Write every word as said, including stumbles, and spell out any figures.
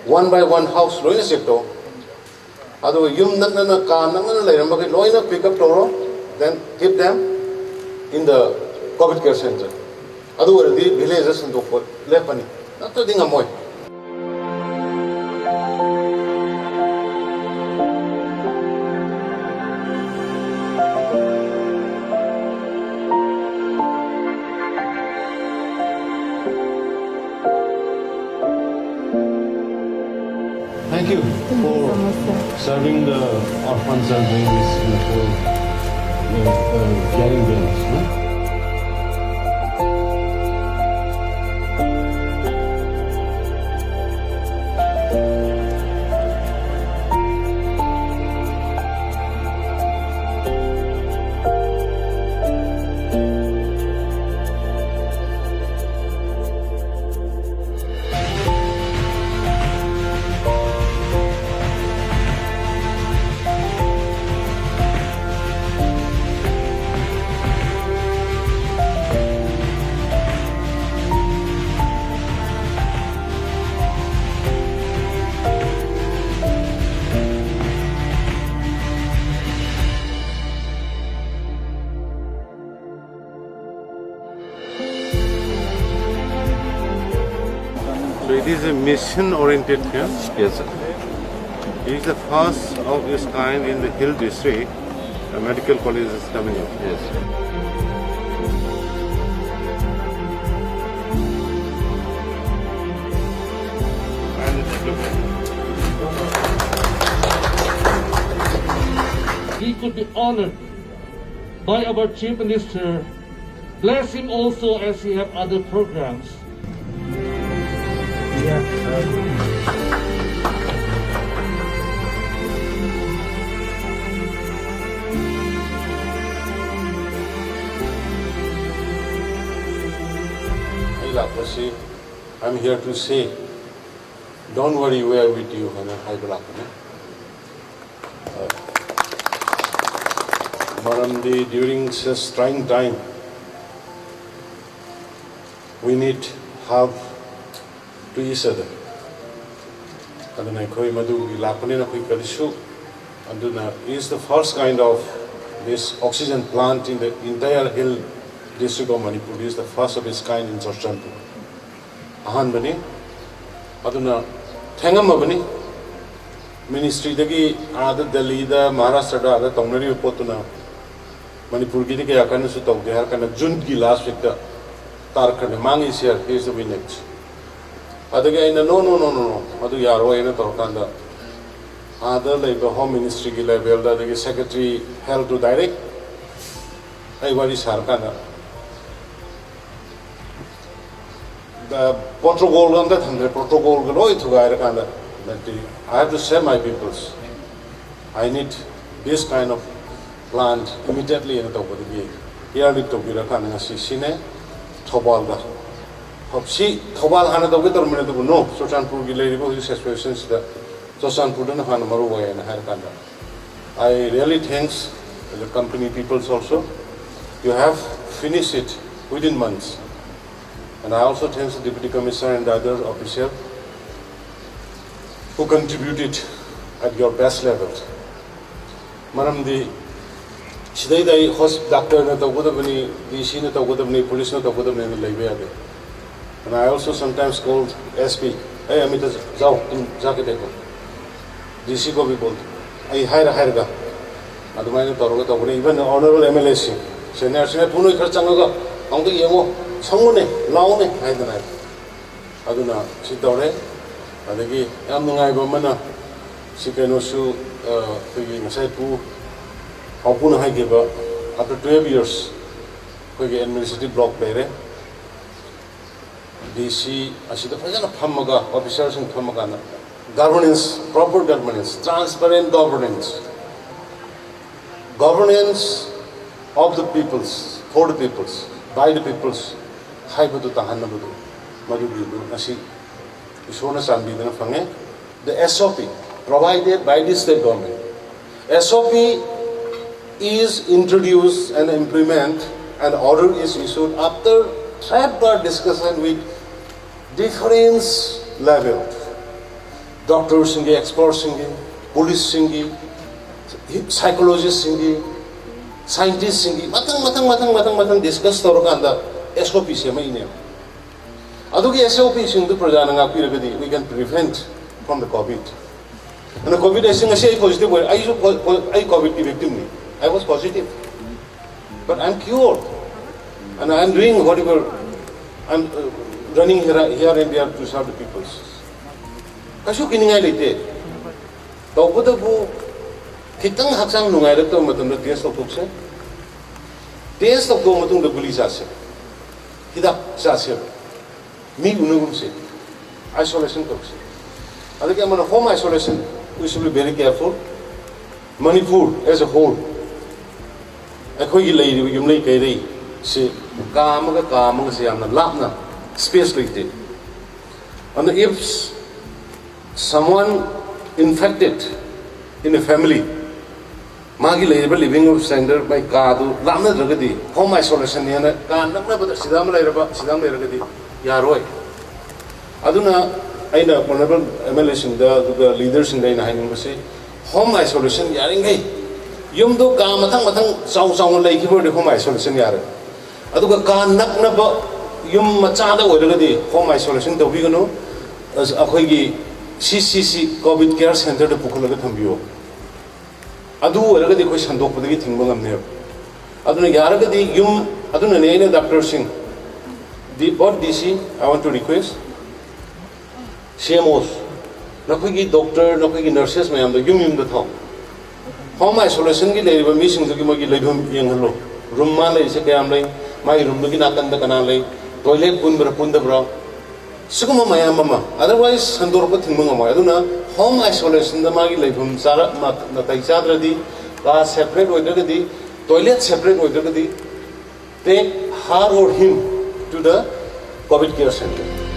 One by one house ꯂꯣꯏꯅ check ꯇꯧ꯫ ꯑꯗꯨꯒ ꯌꯨꯝ ꯅꯛꯅꯅ, ꯀꯥ ꯅꯛꯅꯅ ꯂꯩꯔꯝꯕꯒꯤ ꯂꯣꯏꯅ pick up ꯇꯧꯔꯣ, then keep them in the COVID care center. ꯑꯗꯨ ꯑꯣꯏꯔꯗꯤ village ꯁꯟꯗꯣꯛꯄ ꯂꯦꯞꯄꯅꯤ, ꯅꯠꯇ꯭ꯔꯗꯤ ꯉꯝꯃꯣꯏ꯫ Thank you for serving the orphans and doing this wonderful, uh, uh, caring bears, no? So it is a mission-oriented film. Yes, sir. It is the first of its kind in the Hill District. A medical college is coming up. Yes. He could be honored by our Chief Minister. Bless him also as he have other programs. ꯑꯩ ꯂꯥꯛꯄꯁꯤ, "I'm here to say, don't worry, we are with you" ꯍꯥꯏꯅ ꯍꯥꯏꯕ ꯂꯥꯛꯄꯅꯤ꯫ ꯃꯔꯝꯗꯤ during such trying time, we need help to each other. ꯑꯗꯨꯅ ꯑꯩꯈꯣꯏ ꯃꯗꯨꯒꯤ ꯂꯥꯛꯄꯅꯤꯅ ꯑꯩꯈꯣꯏ ꯀꯔꯤꯁꯨ ꯑꯗꯨꯅ is the first kind of this oxygen plant in the entire hill district of Manipur, is the first of its kind in Churachandpur. ꯑꯍꯥꯟꯕꯅꯤ꯫ ꯑꯗꯨꯅ ꯊꯦꯡꯉꯝꯃꯕꯅꯤ꯫ ꯃꯤꯅꯤꯁꯇ꯭ꯔꯤꯗꯒꯤ ꯑꯥꯗ ꯗꯦꯜꯂꯤꯗ, ꯃꯍꯥꯔꯥꯁꯇ꯭ꯔꯗ, ꯑꯥꯗ ꯇꯧꯅꯔꯤꯕ ꯄꯣꯠꯇꯨꯅ ꯃꯅꯤꯄꯨꯔꯒꯤꯗꯤ ꯀꯌꯥ ꯀꯟꯅꯁꯨ ꯇꯧꯗꯦ ꯍꯥꯏꯔ ꯀꯥꯟꯗ ꯖꯨꯟꯒꯤ ꯂꯥꯁ ꯋꯤꯛꯇ ꯇꯥꯔꯛꯈ꯭ꯔꯅꯤ, ꯃꯥꯡꯉꯤ ꯁꯤꯌꯥꯔ ꯀꯦꯁꯇ ꯋꯤꯅꯦꯠꯁ꯫ ꯑꯗꯒꯤ ꯑꯩꯅ ꯅꯣ ꯅꯣ ꯅꯣ ꯅꯣ ꯅꯣ, ꯃꯗꯨ ꯌꯥꯔꯣꯏꯅ ꯇꯧꯔꯀꯥꯟꯗ ꯑꯥꯗ ꯂꯩꯕ ꯍꯣꯝ ꯃꯤꯅꯤꯁꯇ꯭ꯔꯤꯒꯤ ꯂꯦꯚꯦꯜꯗ ꯑꯗꯒꯤ ꯁꯦꯀ꯭ꯔꯦꯇꯔꯤ ꯍꯦꯜꯠꯇꯨ ꯗꯥꯏꯔꯦꯛ ꯑꯩ ꯋꯥꯔꯤ ꯁꯥꯔꯀꯥꯟꯗ ꯄ꯭ꯔꯣꯇꯣꯀꯣꯜꯒ ꯑꯝꯇ ꯊꯝꯗ꯭ꯔꯦ, ꯄ꯭ꯔꯣꯇꯣꯀꯣꯜꯒ ꯂꯣꯏ ꯊꯨꯒꯥꯏꯔꯀꯥꯟꯗ ꯍꯟꯗꯛꯇꯤ I have to save my peoples, I need this kind of plant immediately ꯍꯥꯏꯅ ꯇꯧꯕꯗꯒꯤ ꯏꯌꯥꯔꯂꯤꯐ ꯇꯧꯕꯤꯔꯀꯥꯟꯗ ꯉꯁꯤ ꯁꯤꯅꯦ ꯊꯧꯕꯥꯜꯗ꯫ ꯁꯤ ꯊꯧꯕꯥꯜ ꯍꯥꯟꯅ ꯇꯧꯒꯦ ꯇꯧꯔꯝꯕꯅꯦ, ꯑꯗꯨꯕꯨ ꯅꯣ, ꯆꯨꯔꯆꯥꯟꯄꯨꯔꯒꯤ ꯂꯩꯔꯤꯕ ꯍꯧꯖꯤꯛ ꯁꯤꯆꯨꯋꯦꯁꯟꯁꯤꯗ ꯆꯨꯔꯆꯥꯟꯄꯨꯔꯗꯅ ꯍꯥꯟꯅ ꯃꯔꯨ ꯑꯣꯏ ꯍꯥꯏꯅ ꯍꯥꯏꯔꯀꯥꯟꯗ I really thanks the company peoples also. You have finished it within months. And I also thanks the Deputy Commissioner and the other official who contributed at your best level. ꯃꯔꯝꯗꯤ ꯁꯤꯗꯩꯗ ꯑꯩ ꯍꯣꯁ ꯗꯥꯛꯇꯔꯅ ꯇꯧꯒꯗꯕꯅꯤ, ꯗꯤ ꯁꯤꯅ ꯇꯧꯒꯗꯕꯅꯤ, ꯄꯨꯂꯤꯁꯅ ꯇꯧꯒꯗꯕꯅꯤ ꯍꯥꯏꯅ ꯂꯩꯕ ꯌꯥꯗꯦ꯫ And I also sometimes called S P, "Hey, ꯑꯃꯤꯇ, ꯖꯥꯎ, ꯇꯨꯝ ꯖꯥꯀꯦ ꯗꯦꯀꯣ, ꯗꯤ ꯁꯤ ꯀꯣ ꯚꯤ ꯕꯣꯜ." ꯑꯩ ꯍꯥꯏꯔ ꯍꯥꯏꯔꯒ ꯑꯗꯨꯃꯥꯏꯅ ꯇꯧꯔꯒ ꯇꯧꯕꯅꯤ꯫ Even honorable M L A ꯁꯤꯡ, ꯁꯦꯅꯤꯌꯔꯁꯤꯡꯅ, "ꯄꯨ, ꯅꯣꯏ ꯈꯔ ꯆꯪꯉꯒ ꯑꯃꯨꯛꯇ ꯌꯦꯡꯉꯣ, ꯁꯪꯉꯨꯅꯦ, ꯂꯥꯛꯎꯅꯦ" ꯍꯥꯏꯗꯅ꯫ ꯑꯗꯨꯅ ꯁꯤ ꯇꯧꯔꯦ꯫ ꯑꯗꯒꯤ ꯌꯥꯝ ꯅꯨꯡꯉꯥꯏꯕ ꯑꯃꯅ ꯁꯤ ꯀꯩꯅꯣꯁꯨ, ꯑ, ꯑꯩꯈꯣꯏꯒꯤ ꯉꯁꯥꯏ ꯄꯨ, ꯄꯥꯎꯄꯨꯅ ꯍꯥꯏꯈꯤꯕ, after twelve years ꯑꯩꯈꯣꯏꯒꯤ ꯑꯦꯗꯃꯤꯅꯤꯁꯇ꯭ꯔꯦꯇꯤꯚ ꯕ꯭ꯂꯣꯛ ꯂꯩꯔꯦ꯫ ꯗꯤ ꯁꯤ ꯑꯁꯤꯗ ꯐꯖꯅ ꯐꯝꯃꯒ, ꯑꯣꯐꯤꯁꯥꯔꯁꯤꯡ ꯐꯝꯃꯀꯥꯟꯗ governance, proper governance, transparent governance, governance of the peoples, for the peoples, by the peoples ꯍꯥꯏꯕꯗꯨ ꯇꯥꯍꯟꯅꯕꯗꯨ, ꯃꯗꯨꯒꯤꯗꯨ ꯉꯁꯤ ꯏꯁꯣꯔꯅ ꯆꯥꯟꯕꯤꯗꯨꯅ ꯐꯪꯉꯦ꯫ The S O P provided by the state government, S O P is introduced and implement, and order is issued after thread by discussion with different level. ꯗꯣꯛꯇꯔꯁꯤꯡꯒꯤ, ꯑꯦꯛꯁꯄꯔꯠꯁꯤꯡꯒꯤ, ꯄꯨꯂꯤꯁꯁꯤꯡꯒꯤ, ꯁꯥꯏꯀꯣꯂꯣꯖꯤꯁꯁꯤꯡꯒꯤ, ꯁꯥꯏꯟꯇꯤꯁꯁꯤꯡꯒꯤ ꯃꯊꯪ ꯃꯊꯪ ꯃꯊꯪ ꯃꯊꯪ ꯃꯊꯪ ꯗꯤꯁꯀꯁ ꯇꯧꯔꯀꯥꯟꯗ ꯑꯦꯁ ꯑꯣ ꯄꯤ ꯁꯦꯝꯃꯛꯏꯅꯦꯕ꯫ ꯑꯗꯨꯒꯤ ꯑꯦꯁ ꯑꯣ ꯄꯤꯁꯤꯡꯗꯨ ꯄ꯭ꯔꯖꯥꯅ ꯉꯥꯛꯄꯤꯔꯒꯗꯤ we can prevent from the COVID. ꯑꯗꯨꯅ ꯀꯣꯚꯤꯗ ꯑꯁꯤ ꯉꯁꯤ ꯑꯩ ꯄꯣꯖꯤꯇꯤꯚ ꯑꯣꯏ, ꯑꯩꯁꯨ ꯄꯣ- ꯄꯣ- ꯑꯩ ꯀꯣꯚꯤꯗꯀꯤ ꯚꯤꯛꯇꯤꯝꯅꯤ꯫ I was positive, but I'm cured and I'm doing whatever, I'm uh, running here, here and there to serve the people. ꯀꯩꯁꯨ ꯀꯤꯅꯤꯡꯉꯥꯏ ꯂꯩꯇꯦ꯫ ꯇꯧꯕꯇꯕꯨ ꯈꯤꯇꯪ ꯍꯛꯆꯥꯡ ꯅꯨꯡꯉꯥꯏꯔꯛꯇꯕ ꯃꯇꯝꯗ ꯇꯦꯁ ꯇꯧꯊꯣꯛꯁꯦ꯫ ꯇꯦꯁ ꯇꯧꯊꯣꯛꯑ ꯃꯇꯨꯡꯗ ꯒꯨꯂꯤ ꯆꯥꯁꯦ, ꯍꯤꯗꯥꯛ ꯆꯥꯁꯦꯕ꯫ ꯃꯤ ꯎꯅꯒꯨꯝꯁꯦ, ꯑꯥꯏꯁꯣꯂꯦꯁꯟ ꯇꯧꯁꯦ꯫ ꯑꯗꯒꯤ ꯑꯃꯅ home isolation, we should be very careful. Manipur as a whole, ꯑꯩꯈꯣꯏꯒꯤ ꯂꯩꯔꯤꯕ ꯌꯨꯝꯂꯩ ꯀꯩꯔꯩꯁꯦ ꯀꯥ ꯑꯃꯒ ꯀꯥ ꯑꯃꯒꯁꯦ ꯌꯥꯝꯅ ꯂꯥꯞꯅ ꯁ꯭ꯄꯦꯁ ꯂꯩꯇꯦ꯫ ꯑꯗꯨꯅ if someone infected in a family, ꯃꯥꯒꯤ ꯂꯩꯔꯤꯕ ꯂꯤꯚꯤꯡ ꯔꯨꯝ ꯁ꯭ꯇꯦꯟꯗꯔ ꯃꯥꯏ ꯀꯥꯗꯨ ꯂꯥꯞꯅꯗ꯭ꯔꯒꯗꯤ, ꯍꯣꯝ ꯑꯥꯏꯁꯣꯂꯦꯁꯟꯅꯦꯅ ꯀꯥ ꯅꯛꯅꯕꯗ ꯁꯤꯗ ꯑꯃ ꯂꯩꯔꯕ, ꯁꯤꯗ ꯑꯃ ꯂꯩꯔꯒꯗꯤ ꯌꯥꯔꯣꯏ꯫ ꯑꯗꯨꯅ ꯑꯩꯅ ꯑꯣꯅꯔꯦꯕꯜ ꯑꯦꯝ ꯑꯦꯜ ꯑꯦꯁꯤꯡꯗ ꯑꯗꯨꯒ ꯂꯤꯗꯔꯁꯤꯡꯗ ꯑꯩꯅ ꯍꯥꯏꯅꯤꯡꯕꯁꯤ, ꯍꯣꯝ ꯑꯥꯏꯁꯣꯂꯦꯁꯟ ꯌꯥꯔꯤꯈꯩ ꯌꯨꯝꯗꯣ ꯀꯥ ꯃꯊꯪ ꯃꯊꯪ ꯆꯥꯎ ꯆꯥꯎꯅ ꯂꯩꯈꯤꯕ ꯑꯣꯏꯔꯗꯤ ꯍꯣꯝ ꯑꯥꯏꯁꯣꯂꯦꯁꯟ ꯌꯥꯔꯦ꯫ ꯑꯗꯨꯒ ꯀꯥ ꯅꯛꯅꯕ ꯌꯨꯝ ꯃꯆꯥꯗ ꯑꯣꯏꯔꯒꯗꯤ ꯍꯣꯝ ꯑꯥꯏꯁꯣꯂꯦꯁꯟ ꯇꯧꯕꯤꯒꯅꯨ꯫ ꯑꯁ, ꯑꯩꯈꯣꯏꯒꯤ ꯁꯤ ꯁꯤ ꯁꯤ ꯀꯣꯚꯤꯗ ꯀꯦꯌꯔ ꯁꯦꯟꯇꯔꯗ ꯄꯨꯈꯠꯂꯒ ꯊꯝꯕꯤꯌꯣ꯫ ꯑꯗꯨ ꯑꯣꯏꯔꯒꯗꯤ ꯑꯩꯈꯣꯏ ꯁꯟꯗꯣꯛꯄꯗꯒꯤ ꯊꯤꯡꯕ ꯉꯝꯅꯦꯕ꯫ ꯑꯗꯨꯅ ꯌꯥꯔꯒꯗꯤ ꯌꯨꯝ, ꯑꯗꯨꯅꯅꯦ ꯑꯩꯅ ꯗꯥꯛꯇꯔꯁꯤꯡ, the both D C, I want to request, C M Os, ꯅꯈꯣꯏꯒꯤ ꯗꯣꯛꯇꯔ, ꯅꯈꯣꯏꯒꯤ ꯅꯔꯁꯦꯁ ꯃꯌꯥꯝꯗꯣ ꯌꯨꯝ ꯌꯨꯝꯗ ꯊꯥꯎ꯫ ꯍꯣꯝ ꯑꯥꯏꯁꯣꯂꯦꯁꯟꯒꯤ ꯂꯩꯔꯤꯕ ꯃꯤꯁꯤꯡꯗꯨꯒꯤ ꯃꯣꯏꯒꯤ ꯂꯩꯐꯝ ꯌꯦꯡꯍꯜꯂꯣ꯫ ꯔꯨꯝ ꯃꯥ ꯂꯩꯔꯤꯁꯦ ꯀꯌꯥꯝ ꯂꯩ, ꯃꯥꯒꯤ ꯔꯨꯝꯗꯨꯒꯤ ꯅꯥꯀꯟꯗ ꯀꯅꯥ ꯂꯩ, ꯇꯣꯏꯂꯦꯠ ꯄꯨꯟꯕ꯭ꯔꯥ ꯄꯨꯟꯗꯕ꯭ꯔꯥ, ꯁꯤꯒꯨꯝꯕ ꯃꯌꯥꯝ ꯑꯃ꯫ Otherwise ꯁꯟꯗꯣꯔꯛꯄ ꯊꯤꯡꯕ ꯉꯝꯃꯣꯏ꯫ ꯑꯗꯨꯅ ꯍꯣꯝ ꯑꯥꯏꯁꯣꯂꯦꯁꯟꯗ ꯃꯥꯒꯤ ꯂꯩꯐꯝ ꯆꯥꯔ-, ꯃ-, ꯅꯥꯇꯩ ꯆꯥꯗ꯭ꯔꯗꯤ, ꯀꯥ ꯁꯦꯄꯔꯦꯠ ꯑꯣꯏꯗ꯭ꯔꯒꯗꯤ, ꯇꯣꯏꯂꯦꯠ ꯁꯦꯄꯔꯦꯠ ꯑꯣꯏꯗ꯭ꯔꯒꯗꯤ, take her or him to the COVID care center.